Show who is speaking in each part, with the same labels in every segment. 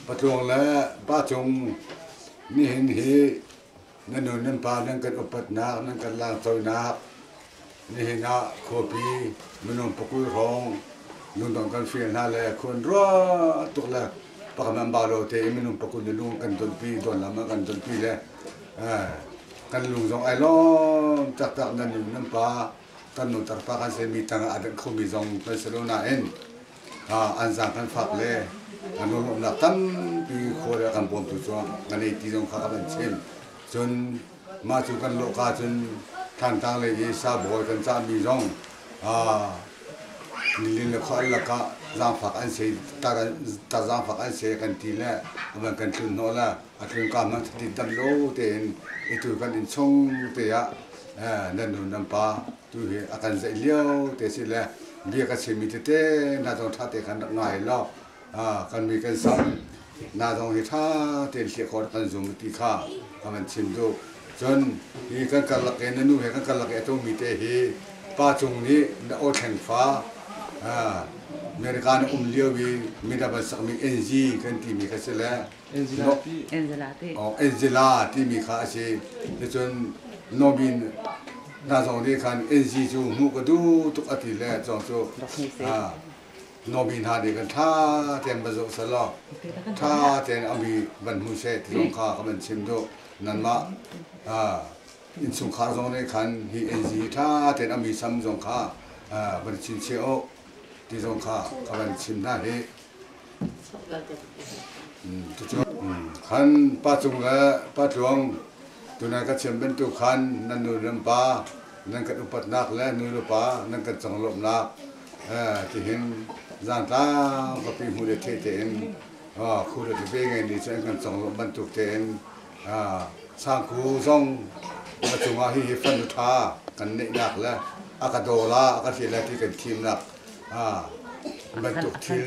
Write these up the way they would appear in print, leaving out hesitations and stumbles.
Speaker 1: Patluang le Pacung nihin hi na nu nan pa nan kan upatnak nan kan langconak nihin ah khuapi minung pakul hrawng lungdong kan fial hna le khuan rua tuk le pakhat ba lo te in minung pakul na lung kan donpi don lam ah kan donpi le kan lung zong ai lawm taktak nan nu nan pa kan nu tarpa kan semi tang ah a danh khomi zong kan si lo nain an zaang kan fak le an lawmhnak tampi khua le kan bawmtu cu kan ei ti zong kha kan chim. Cun mah cu kan lawhka cun Thantlang lei i sabawi kan cahmi zong nilin le khua an lakah zaangfak an si tar zaangfak an si kan ti le a van kan tlun hnawh le a tlun ka hmang ti dam lo tein itu kan inn chung te ah nan nu nan pa Tu hi a kan zeih lio te si le bia ka chimmi tete na zong ṭha te khan rak ngai law kan mi kan sam na zong hi ṭha tein hliah khawh kan zum ti kha ka van chim duh. Cun hi kan karlak i na nu he kan karlak i a tlungmi te hi pa cung nih na aw thleng fa America na um lio i midang van sakmi NG kan timi kha si le Angela timi kha a si. Ticun Nobin hna zong nih khan NG cu hmuh ka duh tuk a ti le cong cu Nobin hna nih khan ṭha tein va zoh selaw ṭha tein a mi van hmu seh ti zong kha ka van chim duh. Nanmah innchungkhar zong nih khan hi NG ṭha tein a mi sam zong kha van chinchiah u ti zong kha ka van chim hna hi. Khan pa cung le pa tluang tunai ka chim bantuk khan nan nu nan pa nan kan upatnak le nu le pa nan kan conglawmhnak tihin zaangtlang khuapi hmu le thei tein khu le tebe ngei nih cun an kan conglawmh bantuk tein sangku zong na cungah hihi fanu ṭha kan neihnak le a ka daw la a ka hrial la ti kan thimnak bantuk thil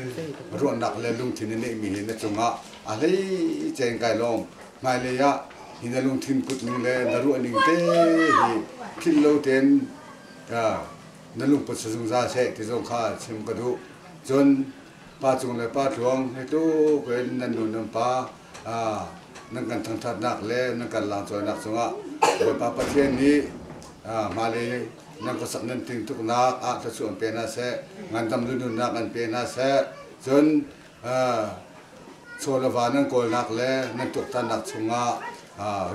Speaker 1: ruahnak le lungthin na neihmi hi na cungah a hlei ceng kai lawm. Hmailei ah hi na lungthin put ning le na ruah ning te hi philh lo tein na lungput sa zungzal seh ti zong kha chim ka duh. Cun pa cung le pa tluang he tluk in nan nu nan pa nan kan thangṭhatnak le nan kan langcawinak cungah Bawipa Pathian nih hmailei nan khuasak nan tingtuknak ah thluachuah an pe hna seh, ngandam lununnak an pe hna seh. Cun chaw le va nan kawlnak le nan tuaktannak chungah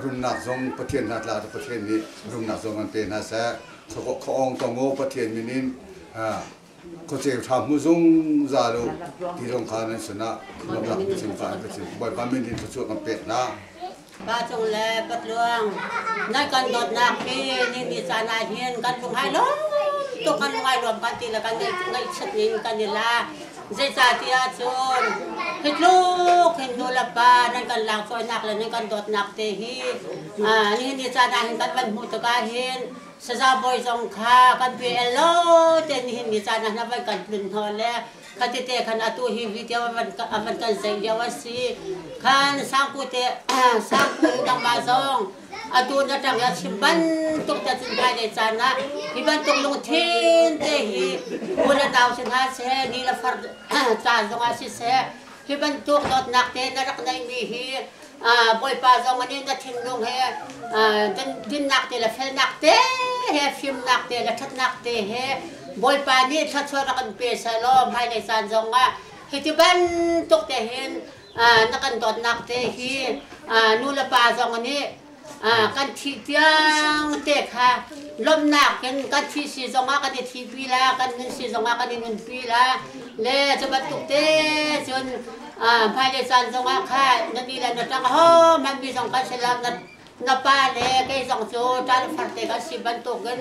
Speaker 1: rumnak zong Pathian hna tlak Pathian nih rumnak zong an pe hna seh. Khuaawng tong u Pathian min in khuaceu ṭha hmu zungzal u ti zong kha nan sinah lawmhnak chim ka an ka chim. Bawipa min in thluachuah kan pek hna.
Speaker 2: Pa cung le patluang nan kan dawtnak hi ni ni caan ah hin kan lunghai lawm tuk kan lunghai lawm kan ti le kan ngaihchiat ning kan i la zeicahtiah cun hi tluk hin nu le pa nan kan langcawinak le nan kan dawtnak te hi nihin ni caan ah hin kan van hmuh tikah hin saza bawi zong kha kan pe el lo te nihin ni caan ah na van kan tlun hnawh le Khatete khan atu hi video a van kan zeih lio a si. Khan sangpu te sangpu nangmah zong atu na ṭang a chim bantuk te cun hmailei caan ah hi bantuk lungthin te hi u le nau si hna seh ni le far caan zongah siseh hi bantuk dawtnak te na rak neihmi hi Bawipa zong nih na thinlung he dinnak te le felnak te he fimnak te le ṭhatnak te he Bawipa nih thluachuah rak in pe sehlaw hmailei caan zongah hiti bantuk te hin na kan dawtnak te hi nu le pa zong nih kan thih tiang te kha lawmhnak in kan thih si zongah kan i thihpi la kan nun si zongah kan i nunpi la le cu bantuk te cun hmailei caan zongah kha na ni le na ṭang ho hmanh mi zong kan si lo na pa le kei zong cu ṭa le far te kan si bantukin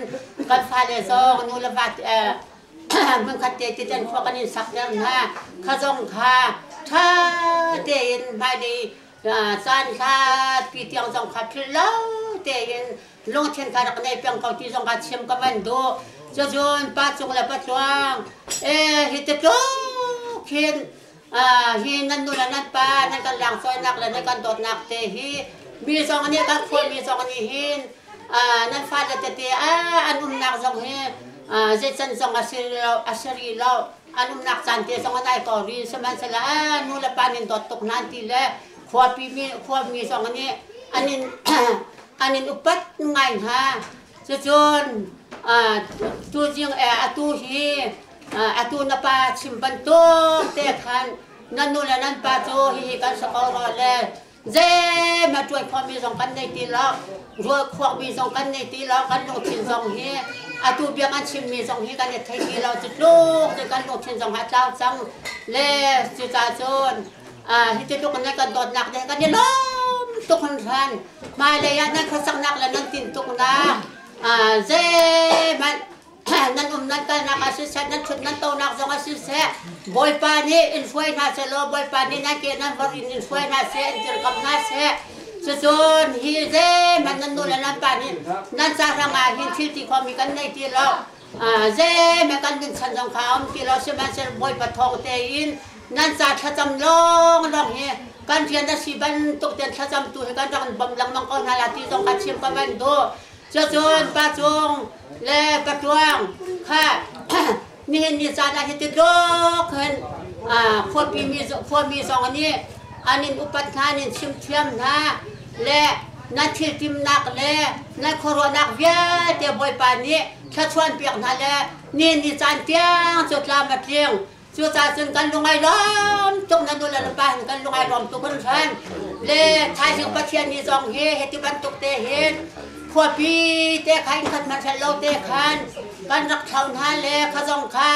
Speaker 2: kan fale zong nu le va hmunkhat te ti khua kan in sak der hna kha zong kha ṭha tein hmailei caan hlatpi tiang zong kha philh lo tein lungthin kha rak nei peng ko ti zong kha chim ka van duh. Cun pa cung le patluang e hi te tluk hin hi nan nu le nan pa nan kan langcawinak le nan kan dawtnak te hi mi zong nih kan khual mi zong nih hin nan fale tete an umnak zong hi zei can zong a si lo a si rih lo. An umnak caan te zong an ai ko rih. Sihmanhsehlaw nu le pa nin dawt tuk hna an ti le khuapi mi khuami zong nih an in an in upat ngai hna. Cucun tuzing atu hi atu na pa chim bantuk te khan nan nu le nan pa cu hihi kan si ko rua le zeihmanh ṭuan khawhmi zong kan nei ti lo, ruah khuakmi zong kan nei ti lo, kan lungthin zong hi atu bia kan chimmi zong hi kan i thei ti lo. Cu tluk cun kan lungthin zong a tlau cang le cucaah cun hi ti tluk in nan kan dawtnak te kan i lawm tuk hringhran. Hmailei ah nan khuasaknak le nan tintuknak zeihmanh nan um nan kalnak ah siseh, nan ṭhut nan tonak zong ah siseh, Bawipa nih in hruai hna seh law Bawipa nih nan ke nan vor in in hruai hna seh, in dirkamh hna seh. Cucun hi zeihmanh nan nu le nan pa nih nan ca hrangah hin thil ti khomi kan nei ti lo. Zeihmanh kan rinchanh zong kha a um ti lo. Sihmanhsehlaw Bawipa thawng tein nan ca thlacam lawnglawng hi kan rian a si bantuk tein thlacamtu hi kan rak in bawmh lengmang ko hna la ti zong kha chim ka van duh. Cucun Pa Cung le Pa Tluang kha nihin ni caan ah hiti tluk hin khuapi mi khuami zong nih an in upat hna, an in chimthiam hna le nan thil timnak le nan khuaruahnak vialte Bawipa nih thluachuan piak hna le nihin ni caan tiang cu tlam a tling. Cucaah cun kan lung ai lawm tuk, na nu le na pa hin kan lung ai lawm tuk hringhran. Le thaizing Pathian ni zong hi hiti bantuk te hin khuapi te kha inn khat hmanh hrelh lo te khan kan rak thlo hna le kha zong kha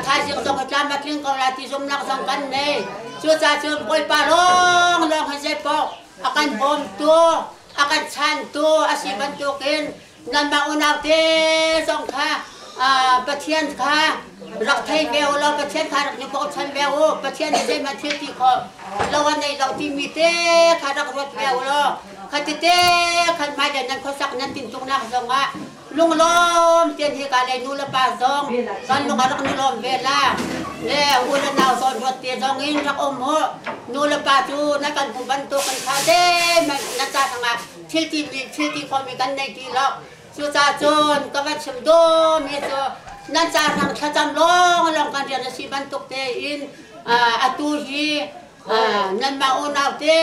Speaker 2: thaizing zong hi tlam a tling ko lai ti zumnak zong kan nei. Cucaah cun Bawipa lawnglawng hi zeipaoh a kan bawmtu, a kan chantu a si bantukin nanmah unau te zong kha Pathian kha rak thei ve u law Pathian kha rak i bochan ve u. Pathian nih zeihmanh thil ti khawh lo a nei lo timi te kha rak ruat ve u law khati te khan hmailei nan khuasak nan tintuknak zongah lunglawm tein hika lei nu le pa zong kan lung a rak ni lawm ve la le u le nau zawn ruat te zong in rak um u. Nu le pa cu na kan hmu bantuk kan kha zeihmanh na ca hrangah thil ti thil ti khomi kan nei ti lo. Cucaah cun ka van chim dawmi cu nan ca hrang thlacam lawng lawng kan rian a si bantuk tein atu hi nanmah unau te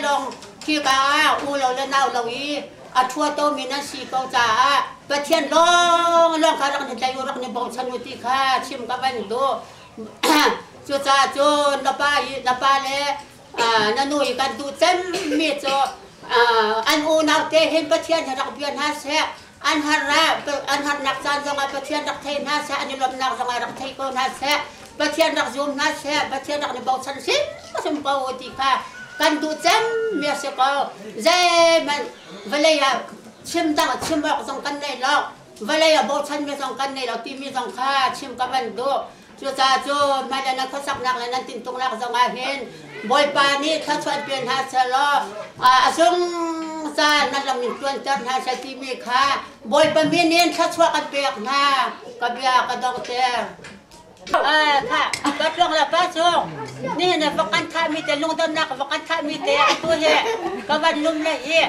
Speaker 2: lawng khika ah u lo le nau lo i a ṭhua tomi nan si ko caah Pathian lawng lawng kha rak ni tlai u, rak ni bochan u ti kha chim ka van duh. Cucaah cun na pa i na pa le na nu i kan duh cemmi cu an unau te hin Pathian hi rak bia hna seh, an har an harnak caan zongah Pathian rak thei hna seh, an i lawmhnak zongah rak thei ko hna seh, Pathian rak zum hna seh, Pathian rak ni bochan hrimhrim ko u ti kha kan duh cemmi a si ko. Zeihmanh vawlei ah chim dang chim awk zong kan nei lo, vawlei ah bochanmi zong kan nei lo timi zong kha chim ka van duh. Cucaah cun hmailei nan khuasaknak le nan tintuknak zongah hin Bawipa nih thluachuah pe hna sehlaw a zungzal nan lam in ṭuanter hna seh timi kha Bawipa min in thluachuah kan pek hna. Ka bia ka donghter. Kha patlong le pa cung nihin vok kan thahmi te, lungdonnak vok kan thahmi te atu hi ka van lum le hi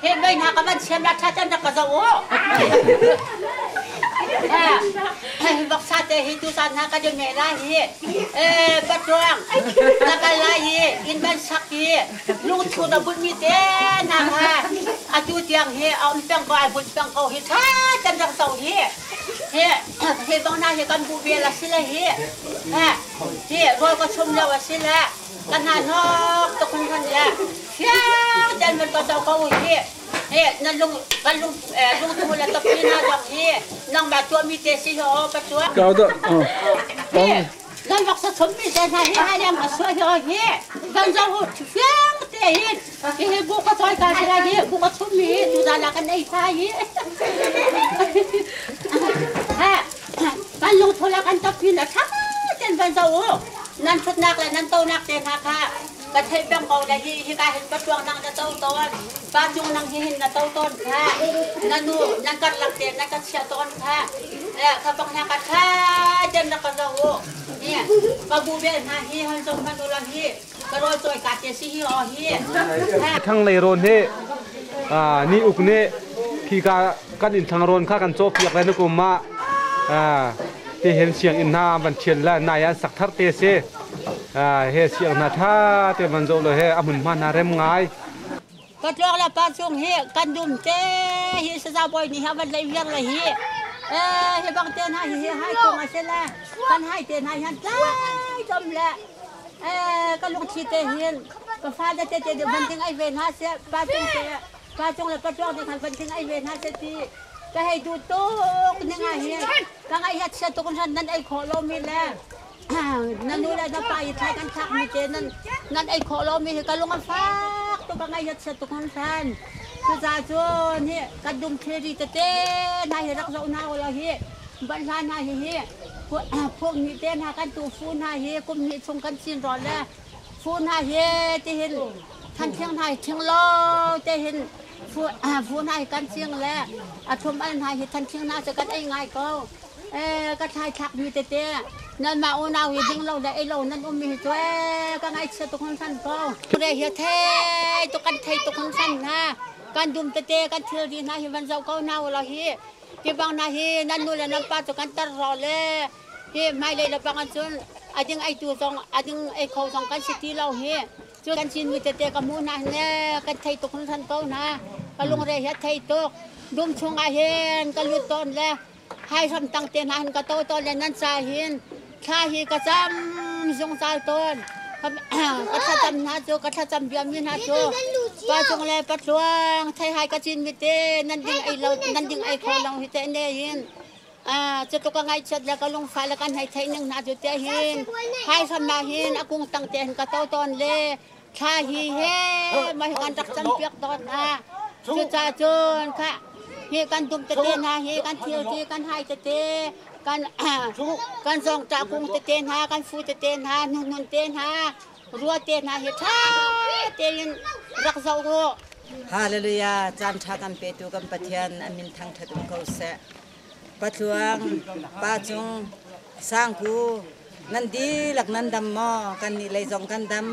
Speaker 2: he mei hna ka van siam la ṭha ten rak ka zoh u. Voksa te hi tutan hna ka din me lai hi patluang na kal lai hi inn ban sak hi lungthu na bunh mi te na kha atu tiang hi a um peng ko, ai bunh peng ko hi, tha ten rak zo hi. Hi hi bang na hi kan bu ve la si le hi hi rawl ka chum lo a si le ka hna hnok tuk hun hun le fiang ten man ka zo ko hi. Hi na lung kan lung lungthu le topi na dong hi nangmah tuahmi te si ho ka tuah.
Speaker 3: Kau dah.
Speaker 2: Hi nan vok sa chum mi te hna hi hai yang a suah hi hi kan zo hu fiang te hin hi hi bu ka choi ka si lai hi bu ka chum mi hi tu da la kan ei tha hi. Ha kan lungthu le kan topi na tha ten van zo u nan thutnak le nan tonak te hna kha ka theih peng ko le hi hika hin patuang nang na to tawn, pa cung nang hi hin na to tawn kha, na nu nan karlak te na ka chia tawn kha le kha bak na ka tha ten na ka zo u ni ka bu bel hna hi han zong han ulang hi ka rol choi ka te si hi o hi.
Speaker 3: Thang lei rawn hi ni uk nih khi ka kan in thang rawn kha kan cawpiak le na kum ah. Ti hin sianginn hna van thial le nai an sak thar te si. He siang hna tha te van zoh lo he a hmunhma hna rem ngai.
Speaker 2: Patluak le pa cung hi kan dum te hi saza bawi nih van lei viar le hi hi bang te hna hi hai kung a si le kan hai te hna hian tlai dom le ka lungthli te hin ka fa le te te van ding ai ve hna se pa cung te pa cung le patluak nih khan van ding ai ve hna se ti ka hei duh tuk ning ah hin ka ngaih hat sia tuk nan nan ei khawh lo mi le na nu le na pa i thlai kan thlak mi te nan nan ei khawh lo mi hi ka lung a fak tuk ka ngaih hat sia tuk hun hran cucaah cun hi kan dum thilri tete hna hi rak zoh hna ulaw hi banhla hna hi hi phung hnih te hna kan tu fu hna hi kum hnih chung kan cin rawl le fu hna hi tihin than thing hna hi thing lo te hin fu hna hi kan cing le a thum al hna hi than thing hna cu kan ei ngai ko ka thlai thlak mi tete nan mah unau hi ding lo le ei lo nan um mi hi cu ka ngaihchia tuk hun san ko re hi thei tuk kan thei tuk hun san na kan dum tete kan thilri hna hi van zoh ko hna ulaw hi hi bang hna hi nan nu le nan pa cu kan tar ro le hi hmailei le bang cun a ding ei tu zong a ding ei kho zong kan si ti lo hi cu kan cin mi tete ka hmuh hna ne kan thei tuk hun san ko hna ka lungre hi a thei tuk dum chung ah hin ka lut tawn le hai hram tang te hna hin ka to tawn le nan ca hin thla hi ka cam zungzal tawn ka thlacam hna cu ka thlacam bia mi hna cu pa cung le patluang thei hai ka cin mi te nan ding ei lo nan ding ei kho lo hi te ne hin cu tluk ka ngaihchiat le ka lungfah le kan hei theih ning hna cu te hin hai hram ma hin a kung tang te hin ka to tawn le thla hi he ma hi kan rak cam piak tawn hna cucaah cun kha hi kan dum tete hna hi kan thil ti kan hai tete kan kan zawngṭah kung tete hna kan fu tete hna hnuhnun te hna rua te hna hi ṭha tein rak zoh rawh.
Speaker 4: Hallelujah caan ṭha kan petu kan Pathian a min thangṭhat um ko seh. Patluang Pa Cung Sangku nan dihlak nan dam maw kan nih lei zong kan dam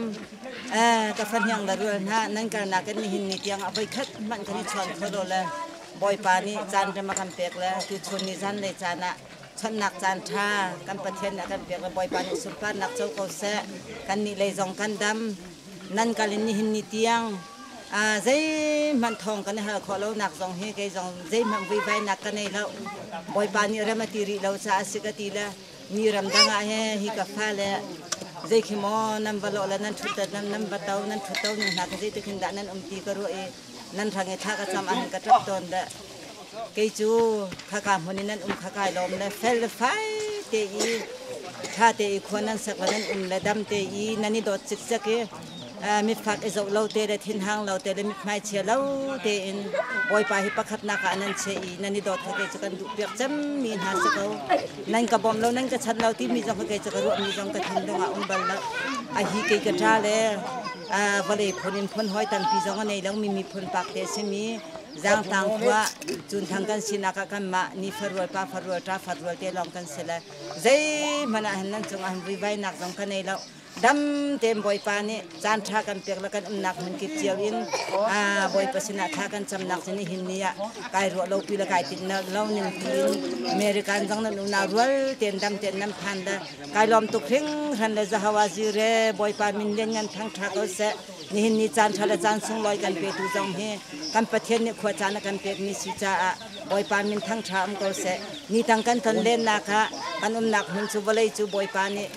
Speaker 4: ka fahniang le rual hna nan kalnak in nihin ni tiang a voikhat hmanh kan i chawn kho lo le Bawipa nih caan rem a kan pek le tuchun ni zanlei caan ah chawnhnak caan ṭha kan Pathian nih a kan pek le Bawipa nih sunparnak co ko seh kan nih lei zong kan dam nan kal in nihin ni tiang zeihmanh thawng kan i hal khawh lonak zong hi kei zong zeihmanh vuivainak ka nei lo Bawipa nih rem a ti rih lo caah a si ka ti le mi ramdang ah he hi ka fale zei khi maw nan va lawh le nan ṭhut nan nan va to nan ṭhut to ning hna ka zeitik hin dah nan um ti ka ruah i nan hrang i thla ka cam ah hin ka ṭap tawn dah kei cu khaka hmun in nan um kha kai lawm le fel le fai te i ṭha te i khua nan sak le nan um le dam te i nan i dawt cikcek i mitfak i zoh lo te le thinhang lo te le mithmai chia lo tein Bawipa hi pakhatnak ah nan chiah i nan i dawt kha kei cu kan duh piak cemmi hna si ko nan ka bawm lo nan ka chan lo timi zong kha kei cu ka ruahmi zong ka thinlung ah um bal lo a hi kei ka ṭa le vawlei phun in phun hawi tampi zong a nei lo mi miphun pak te simi Zaangtlang khua cunthang kan sinak ah kanmah ni farual pa farual ṭa farual te lawng kan si le zeihmanh ah hin nan cungah hin vuivainak zong ka nei lo Dam tein Bawipa nih caan ṭha kan pek le kan umnak hmun kip cio in Bawipa sinah thla kan camnak cu nihin ni ah kai ruah lo pi le kai tinh lo ning tiin American zong nan unau rual tein dam tein nan phan le kai lawm tuk hringhran le Jehovah Jireh Bawipa min lianngan thangṭha ko seh. Nihin ni caan ṭha le caan sunglawi kan petu zong hi kan Pathian nih khua caan a kan pekmi si caah Bawipa min thangṭha um ko seh. Ni tang kan ton lennak ah kan umnak hmun cu vawlei cu Bawipa nih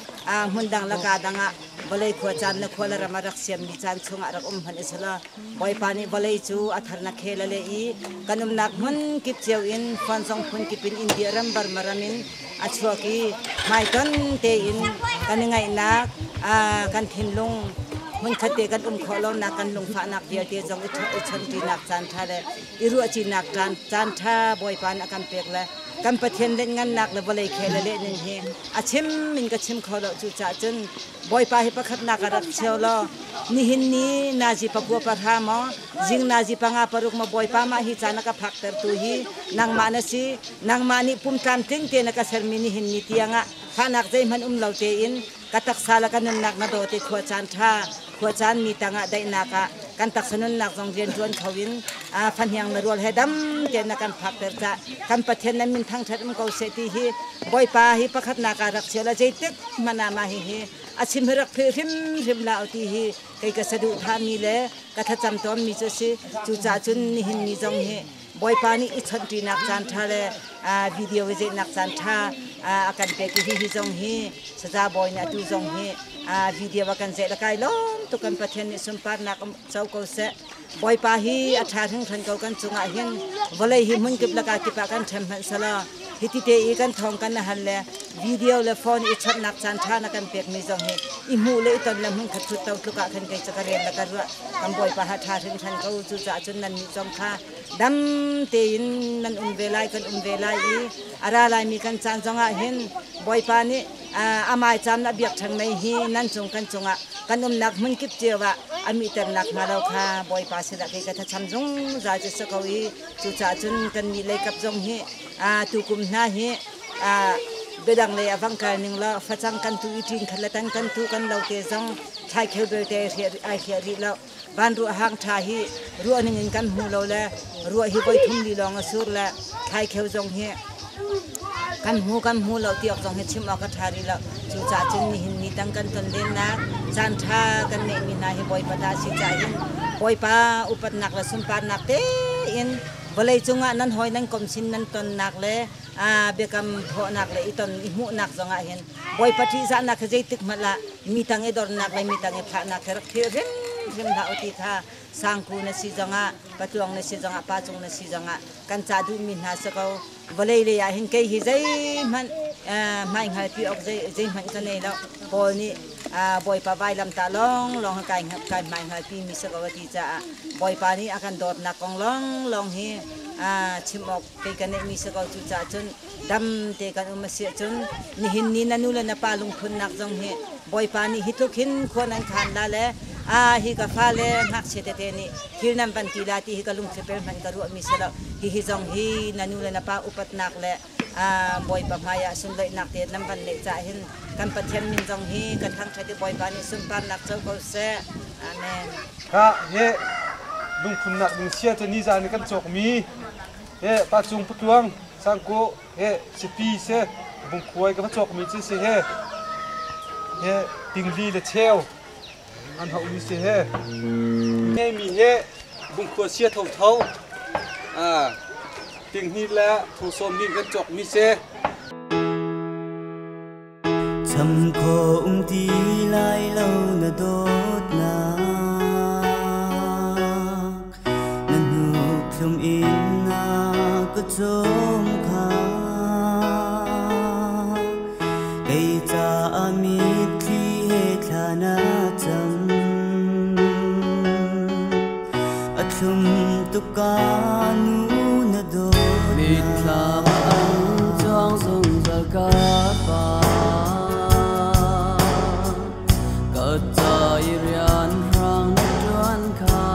Speaker 4: hmun dang le kaa dang ah vawlei khua caan le khua le ram a rak siammi caan chungah rak um hmanh i selaw Bawipa nih vawlei cu a thar na khel a leh i kan umnak hmun kip cio in fawn zong phun kip in India ram Burma ram in a chuak i hmaiton tein kan i ngaihnak kan thinlung hmunkhat te kan um khawh lonak kan lungfahnak vialte zong i chonṭinak caan ṭha le i ruahcinak caan ṭha Bawipa nih a kan pek le kan Pathian lengngannak le vawlei khel le lehning hi a chim in ka chim kho lo. Cucaah cun Bawipa hi pakhatnak ah rak cheu law nihin ni nazi pakua pahra maw zing nazi panga paruk maw Bawipa mah hi caan a ka phaktertu hi nangmah na si. Nangmah nih pum tlamtling tein a ka sermi nihin ni tiangah fahnak zeihmanh um lo tein. Ka taksa le ka nunnak na dawt i khua caan ṭha khua caan mi tangah daihnak ah kan taksa nunnak zong rian ṭuan kho in fahniang na rual he dam tein na kan phakter cah kan Pathian nan min thangṭhat um ko seh ti hi Bawipa hi pakhatnak ah rak chia la zeitik hmanh ah mah hihi a chim hi rak philh hrimhrim la ti hi kei ka saduhthahmi le ka thlacam tawnmi cu a si. Cucaah cun nihin ni zong hi Bawipa nih i chawnhṭinak caan ṭha le video i zeihnak caan ṭha a kan pek i hihi zong hi saza bawi nih atu zong hi video a kan zeih le kai lawm tuk. Kan Pathian nih sunparnak co ko seh. Bawipa hi a ṭha hringhran ko kan cungah hin. Vawlei hi hmunkip le kakip ah kan ṭhem hmanh selaw hiti te i kan thawng kan hal le video le phone i chawnhnak caan ṭha na kan pekmi zong hi i hmuh le i ton le hmunkhat thut to tluk ah khan kei cu ka rian le ka ruah. Kan Bawipa ha ṭha hringhran ko. Cucaah cun nannih zong kha dam tein nan um ve lai, kan um ve lai i a ra laimi kan caan zongah hin Bawipa nih amai caan a biak ṭhan mei hi nan cung kan cungah kan umnak hmunkip cio ah a mihternak hnga lo kha Bawipa sinah kei ka thlacam zungzal cu si ko i cucaah cun kannih leikap zong hi tukum hna hi biadang lei a vang kal ning law facang kan tu i ṭin khat le tan kan tu kan lo te zong thlaikheu belte ai hriah rih lo. Van ruah hang ṭha hi ruah ning in kan hmu lo le ruah hi voi thum li lawng a sur le thlaikheu zong hi kan hmu kan hmu lo ti awk zong hi chim awk a ṭha rih lo. Cucaah cun nihin ni tang kan ton lennak caan ṭha kan neihmi hna hi Bawipa ta si caah hin Bawipa upatnak le sunparnak tein vawlei cungah nan hawi nan kom sin nan tonnak le biakam thawhnak le i ton i hmuhnak zongah hin Bawipa ṭihzahnak hi zeitik hmanh ah mi tang i dornak le mi tang i phahnak hi rak thil hrimhrim hlah u ti kha sangku na si zongah patluang na si zongah pacung na si zongah kan ca duhmi hna si ko. Vawlei lei ah hin kei hi zeihmanh hmaihngalpi awk zeihmanh ka nei lo. Paul nih Bawipa vailamtah lawnglawng hi kai kai hmaihngalpi mi si ko a ti caah Bawipa nih a kan dawtnak kong lawnglawng hi chim awk kei ka neihmi si ko. Cucaah cun dam te kan um a si ahcun nihin ni na nu le na pa lungphunnak zong hi Bawipa nih hi tluk hin khua nan khan la le a hi ka fale ngakchia tete nih thil nan van ti la ti hi ka lungthli pel hmanh ka ruahmi si lo. Hihi zong hi na nu le na pa upatnak le Bawipa hmaiah sunloihnak te nan van neih caah hin kan Pathian min zong hi kan thangṭhat i Bawipa nih sunparnak co ko seh. Amen.
Speaker 3: Ka he lungphunnak ding sia cu nizan i kan cawkmi he pa cung patluang sangku he sipi se bungkhuai ka va cawkmi cu si he he tingli le cheu an hauhmi si he mi he bungkhua sia thotho tinghni le thosawm nih kan cawkmi si.
Speaker 5: Cham kho um ti lai lo na dawtnak na hnuk thlum in na ka cawm kha kei caah mitthli he thla na cam a thlum tuk ka nu na dawtnak
Speaker 6: Mitthlam an cuang zungzal ka pa ka ca i rian hrang na ṭuan kha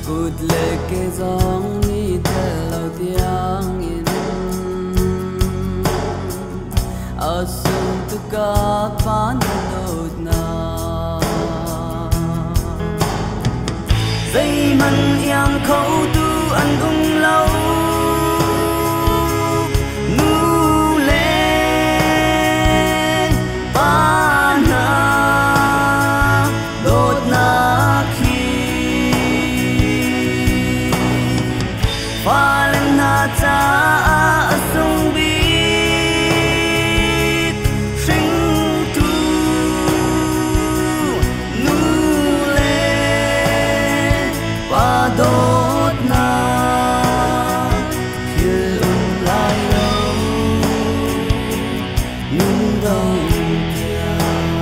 Speaker 6: kut le ke zong nih tel lo tiangin a sung tuk ka pa na dawtnak.
Speaker 5: Zeihmanh iang kho tu an um lo nu le pa hna dawtnak hi fale hna caah a sung bik hringtu nu le pa dawtnak philh um lai lo nun dong tiang.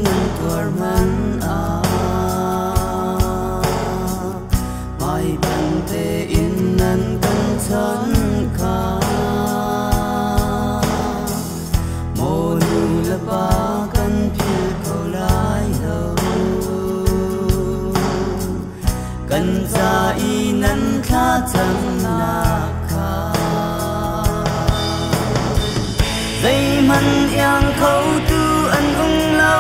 Speaker 6: nan tuar hmanh ah hmaipanh tein nan kan chawnh kha. Maw nu le pa kan philh kho lai lo. Kan ca i nan thlacamnak kha. Zeihmanh iang khotu an um lo.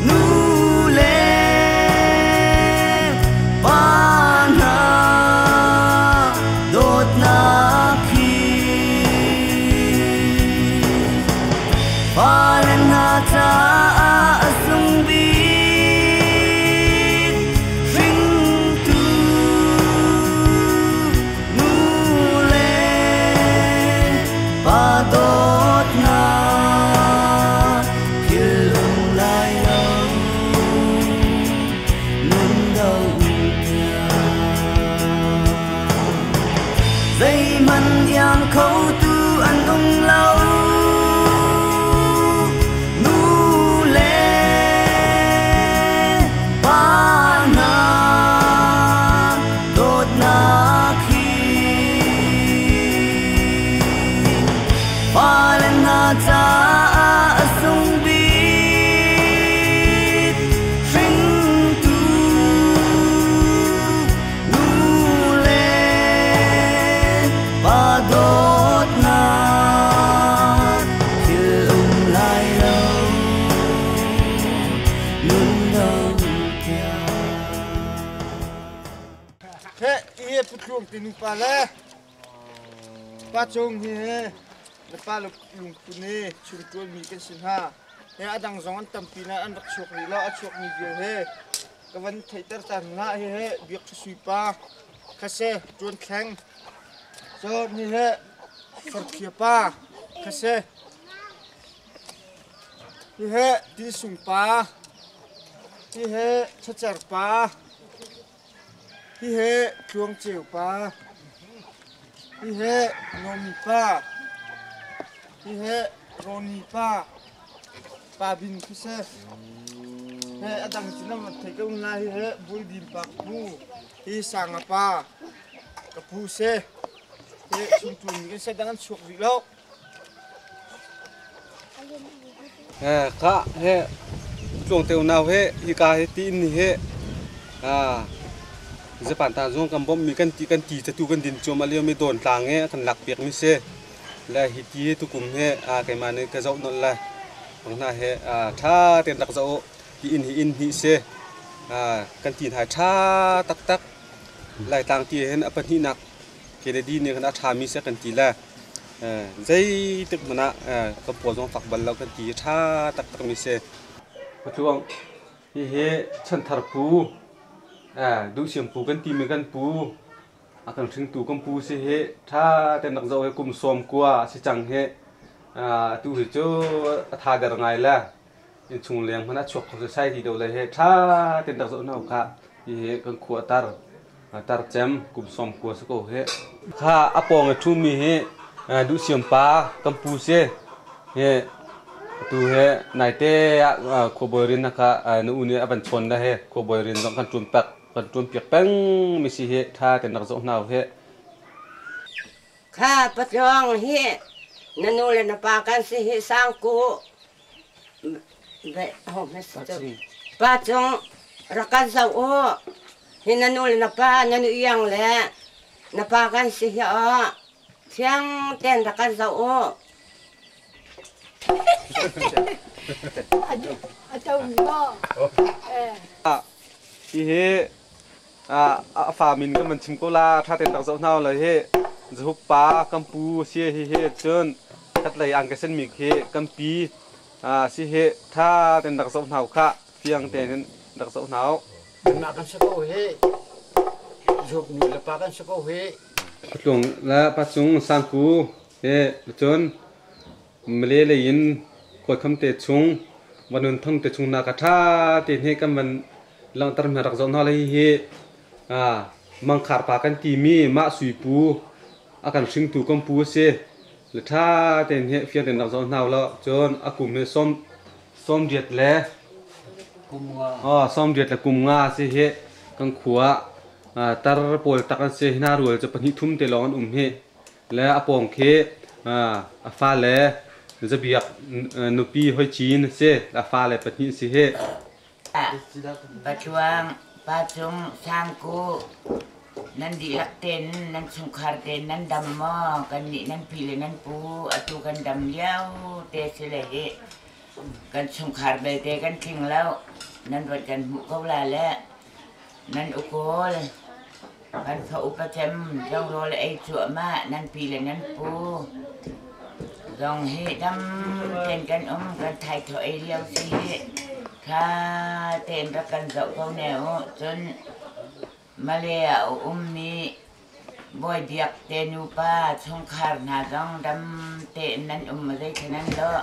Speaker 6: Nu le pa hna dawtnak hi fale hna caah a sung bik hringtu nu le pa dawtnak philh um lai lo nun do tiang. Zeihmanh iang khotu an um lo. Nu le pa hna dawtnak hi fale hna caah a sung bik hringtu nu le pa dawtnak philh um lai lo nun do tiang.
Speaker 7: He i Patluang ti nupa le pa cung hi he na pa lungphun he chungtuan mi kan si hna. He a dang zong an tampi na an rak chuak rih lo a chuak mi vial he ka van theihter ta hna hi he biak sui pa khase tuan thleng so ni he farthia pa khase hi he ti sung pa hi he chacer pa hi he tluang ceu pa hi he nomi pa hi he roni pa pa bin khi se he a dang cu nan van thei ko na hi he buldim pa ka pu hi sanga pa ka pu se he chungtun kan se dang an chuak rih lo.
Speaker 3: He kha he tluang te unau he hika he ti in ni he Japan ta zong kan bawmh mi kan ti kan ti catu kan din cuam a lio mi dawn tlang he kan lak piak mi si le hi ti tukum he keimah nih ka zoh nolh le bang hna he tha tein rak zoh ti inn hi inn hnih si kan ti hna tha taktak Laitlang ti hin a pahnihnak Kennedy nih khan a ṭhami seh kan ti le zeitik hmanh ah kan paw zong fak bal lo kan ti ṭha taktakmi si. Patluang hihi chanthar pu duhsiam pu kan timi kan pu a kan hringtu kan pu si hi ṭha tein rak zoh hi kum 90 a si cang hi atu hi cu a tha der ngai le innchung leng hmanh ah chuak kho sasai ti do le he ṭha tein rak zoh hna u khah. Hihi kan khua tar tar cem kum 90 si ko hi. Kha a pawng i ṭhumi hi duhsiam pa kan pu si. Hi atu he naite ah khuabawi rian na kha na u nih a van chawn le he khuabawi rian zong kan ṭuan pek kan ṭuan piak peng mi si hi ṭha tein rak zoh hna u hi.
Speaker 8: Kha patluang hi na nu le na pa kan si hi sangku Pa cung rak kan zoh u. Hi na nu le na pa na nu iang le na pa kan si hi aw. Thiang tein rak kan zoh u.
Speaker 3: Hihi a fa min kan van chim ko la ṭha tein rak zoh hna u law hi Zahup pa kan pu si hi hi cun khatlei ang ka senmi khi kan pi si hi ṭha tein rak zoh hna u khah fiang tein rak zoh hna u.
Speaker 9: Kanmah kan si ko hi Zup nu le pa kan si ko hi.
Speaker 3: Patlung le pacung sangku he cun Malay lei in Kawlkham te chung Vanun Thang te chung nak a ṭha tein hi kan van langhter hna rak zoh hna lai hi Mangkhar pa kan timi mah sui pu a kan hringtu kan pu a si. Le ṭha tein hi fiang tein rak zoh hna ulaw cun a kum hi som Sawmriat le
Speaker 9: kum nga.
Speaker 3: Oh, 80 le kum nga si hi. Kan khua tar pawl tak an si. Hna rual cu pahnih thum te lawng an um hi. Le a pawng khi a fa le zabiak nupi hoi cin si. A fa le pahnih si hi.
Speaker 10: Patluang, Pacung, Sangku, nan dihlak ten nan chungkhar ten nan dam maw? Kannih nan pi le nan pu atu kan dam lio te si le hi kan chungkhar belte kan tling lo. Nan ruat kan hmuh ko la le nan ukawl kan fa upa cem zong rawl ei cuahmah nan pi le nan pu zong hi dam ten kan um kan thaithaw ei lio si hi tha tein rak kan zoh ko ne u. Cun Malay ah a ummi Bawi Biak te nupa chungkhar hna zong dam tein nan um maw zeithla nan lawh?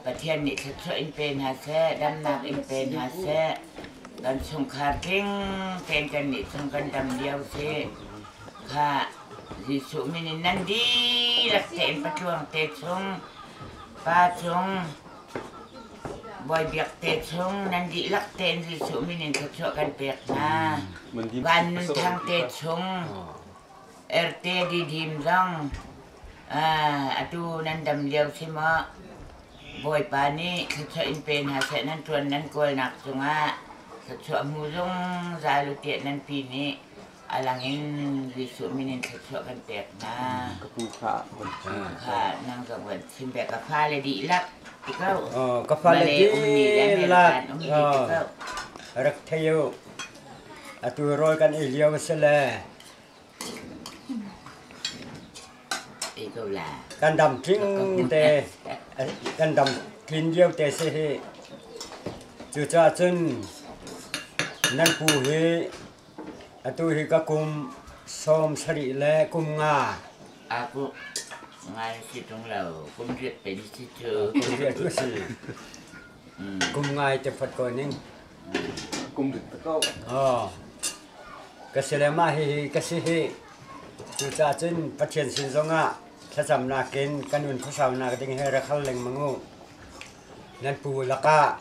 Speaker 10: Pathian nih thluachuah in pe hna seh, damnak in pe hna seh. Kan chungkhar tling tein kannih chung kan dam lio si. Kha Jesuh min in nan dihlak tein patluang te chung, pa chung, Bawi Biak te chung nan dihlak tein Jesuh min in thluachuah kan pek hna. Van Nun Thang te chung, Erte Didim zong atu nan dam lio si maw? Bawipa nih thluachuah in pe hna seh nan ṭuan nan kawlnak cungah thluachuah hmu zungzal u tiah nan pi nih a lang in Jesuh min in thluachuah kan pek hna.
Speaker 3: Ka pu kha van chim.
Speaker 10: Kha nang zong van chim ve ka fale dihlak ti ko.
Speaker 9: Ka fale dihlak
Speaker 10: rak
Speaker 9: thei u. Atu rawl kan ei lio a si le. Kan dam tling te kan dam tlin lio te si hi. Cucaah cun nan pu hi atu hi ka kum 70 le kum nga.
Speaker 10: Aku ngai si tung lo kum riat pe si cu.
Speaker 9: Kum riat ku si. Kum ngai te phat ko ning.
Speaker 3: Kum riat te ko.
Speaker 9: Oh. Ka si le mah hihi ka si hi. Cucaah cun Pathian sin zongah thlacamnak in kan nun khuasaunak ding he rak hal lengmang u. Nan pu lakah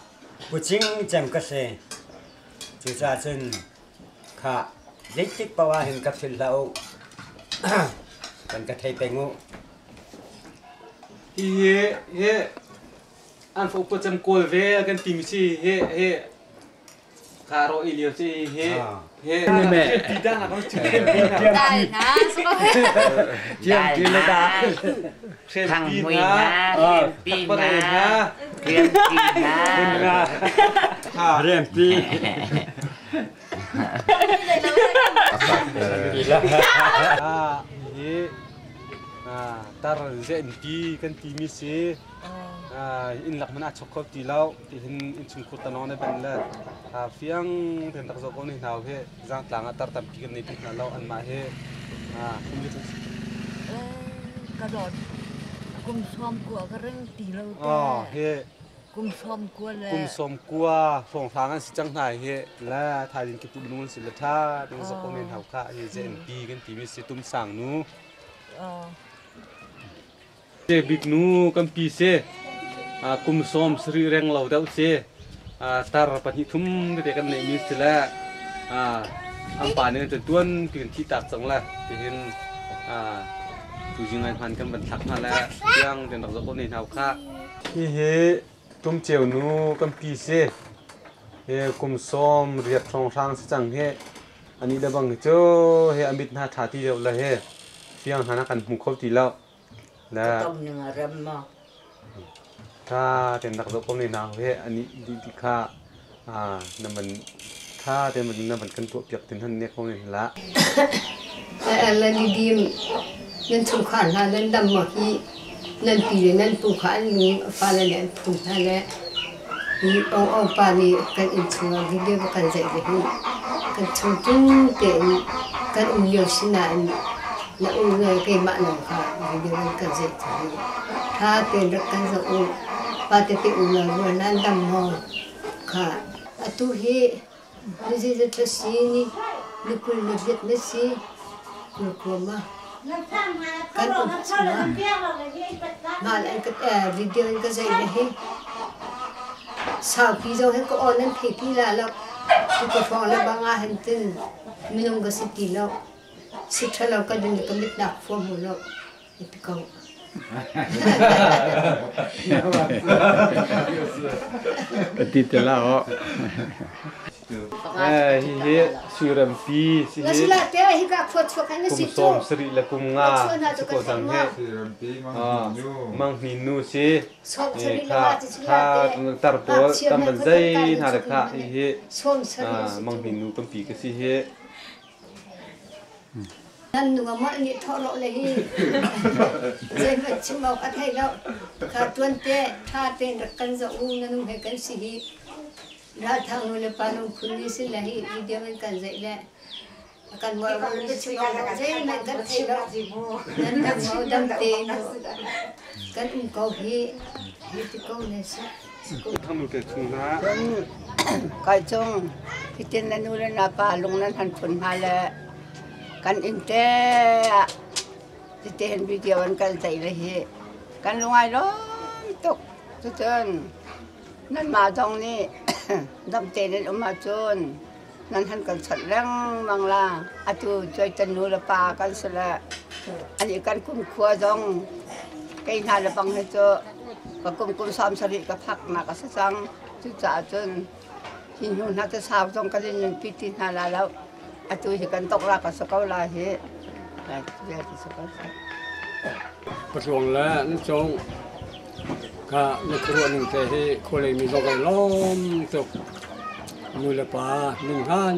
Speaker 9: pu cingcem ka si. Cucaah cun kha zeitik paoh ah hin ka philh hlah u. Kan ka thei peng u.
Speaker 3: Hihi hi an fa upa cem kawl ve kan timi si hi hi Karo i lio ci hi hi pi da ko chu
Speaker 11: Dai na
Speaker 9: Tiam ti le da
Speaker 10: Thang mui na pi na riam pi na
Speaker 9: riam pi
Speaker 3: Hi tar zen pi kan ti mi si inn lak man a chok kho ti lo ti hin innchungkhur tanawng ne ban le fiang ten tak zo ko ni hna he zangtlang ah tar tampi kan nei ti hna lo anmah he
Speaker 11: ka dawt kum sawm kua ka ring ti lo te
Speaker 3: he
Speaker 11: kum sawm kua le
Speaker 3: kum sawm kua hrawng an si cang hna hi le thaizing ki pu nung si le tha ding zo ko ne hau kha hi JMP kan ti mi si tum sang nu Bik nu kan pi si. Kum 70 reng lo deuh si. Tar pahnih thum tete kan neihmi si le an pa nih an tuan pi kan thih tak cang le tihin tuzing ai hman kan van thlak hna le tiang ten rak zoh ko ne hna kha. Hihi Tumceu nu kan pi si. Hi kum 80 hrawnghrang si cang hi. Ani le bang cu he a mit hna ṭha ti deuh le he fiang hna na kan hmu kho ti lo. Le tha ten rak zoh ko ne nau he ani di ti kha na man tha ten na van kan tuah piak tin han ne ko ne la.
Speaker 12: Ala ni dim nan chungkhar hna nan dam ma hi nan pi le nan pu kha an lung fale le an phun hna le hi ong ong pa nih kan inn chungah video va kan zeih ve hi kan chung tung tein kan um lio sinain na u le keimah lawng kha video van kan zeih cu hi tha tein rak kan zoh u pa tete u la rual nan dam maw kha atu hi ni zeizat na si ni ni 20 na riat na si kul ma kan um chungah mal an ka video an ka zeih le hi. Saupi zong hi ka aw nan thei ti la lo. Ka hrawng le bang ah hin tin minung ka si ti lo. Si ṭha lo ka dun ka mit nak fuam mu lo. Ipi ko.
Speaker 13: Ti te la o.
Speaker 3: Hihi Suirampi si hi kum 70 le kum 5 si ko cang hi. Mang Hnin nu si. Kha kha tar pawl tam ban zei hna le kha hihi Mang Hnin nu tampi ka si hi.
Speaker 12: Nan nu a nih thawh rawh le hi zeihmanh chim awk a thei lo. Kha tuan te tha tein rak kan zoh u na nu he kan si hi. Ralthang nu le pa lungphun nih sin le hi video in kan zeih le kan mual le chim awk zeihmanh kan thei lo. Nan dam mo dam tein kan um ko hi hi ti ko ne si.
Speaker 8: Kai cung hitin na nu le na pa lung nan han phun hna le kan inn te ah titen video an kan zeih le hi kan lungai lawm tuk. Cucun nanmah zong nih dam tein nan um ahcun nan han kan chawnh lengmang la. Atu cuaitan nu le pa kan si le ani kan kumkhua zong kei hna le bang hi cu ka kum kum 70 ka phak nak a si cang. Cucaah cun hi hnu hna cu sau zong kan in nunpi ti hna la lo. Atu hi kan tok ra ka si ko la hi.
Speaker 14: Patluang le na cung ka na khuaruah ning te hi khualei mi zong kan lawm tuk. Nu le pa ning han.